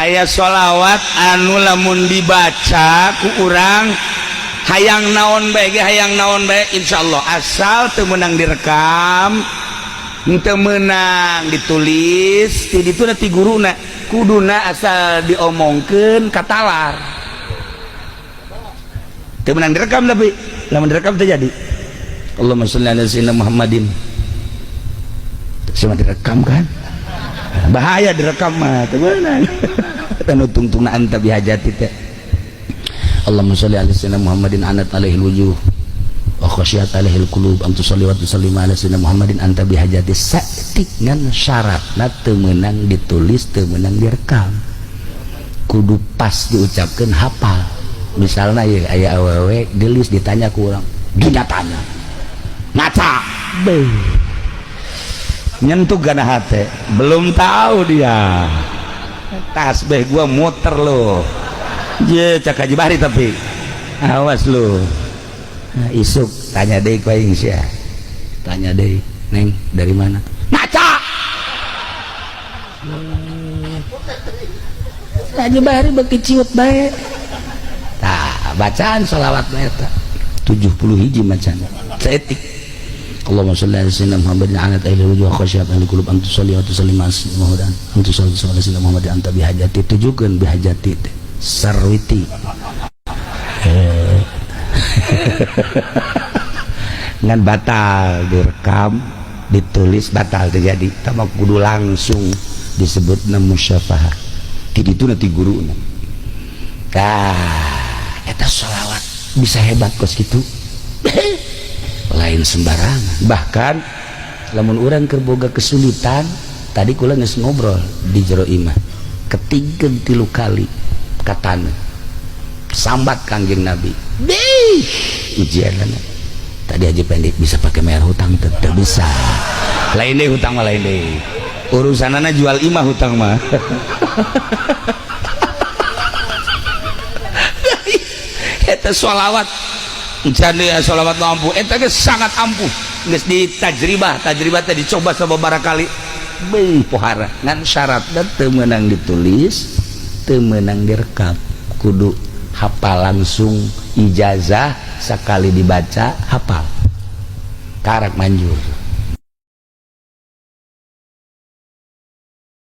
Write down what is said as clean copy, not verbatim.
Aya sholawat anu lamun dibaca ku urang hayang naon bae ge, hayang naon bae, insyaallah asal teu meunang direkam, teu meunang ditulis ti ditu ti guruna, kuduna asal diomongkeun katalar, teu meunang direkam. Tapi lamun direkam teu jadi. Allahumma sholli ala sayyidina Muhammadin. Sama direkam kan bahaya, direkam mah teu meunang. Tanu tungtungna anta bihajati teh. Allahumma sholli ala sayyidina Muhammadin anat alaihi wujuh wa khasyat alaihi qulub an tusalli wa tusallim ala sayyidina Muhammadin anta bihajati. Saeutik ngan syaratna teu meunang ditulis, teu meunang direkam, kudu pas diucapkeun, hafal. Misalnya ya aya awewe gelis, ditanya ku urang, dina tanya ngaca. Beuh, nyentuh gana hate, belum tahu dia tasbih gua muter loh. Je cak Haji Bahri, tapi awas lu. Nah, isuk tanya deh ku aing sia, tanya deh, "Neng, dari mana?" "Ngaca." Haji Bahri beki ciut bae. Tah, bacaan sholawat eta 70 hiji macana saeutik. Allahumma sholli ala sayyidina Muhammadin anat ahli wujuh khasyat ahli qulub an tusalli wa tusallim ala sayyidina Muhammadin an tusalli ala sayyidina Muhammadin anta bihajati. Tujukeun bihajati teh sarwiti, eh. Ngan batal direkam, ditulis batal, terjadi tama, kudu langsung disebut musyafahah. Ti ditu nanti guru. Tah, eta sholawat bisa hebat kos gitu, lain sembarangan. Bahkan lamun urang keur boga kesulitan, tadi kula geus ngobrol di jero imah, ketiga tilu kali katana sambat Kangjeng Nabi deh ujian. Tadi aja pendek bisa pakai bayar hutang, tetep bisa. Lain deh hutang mah, lain deh urusanana jual imah hutang mah. Eta sholawat jadi sholawat nu ampuh eta ge sangat ampuh, geus ditajribah, tajribah teh dicoba sababaraha kali. Beuh, pohara. Ngan syaratna teu meunang ditulis, teu meunang direkam, kudu hafal langsung, ijazah, sekali dibaca hafal, karak manjur.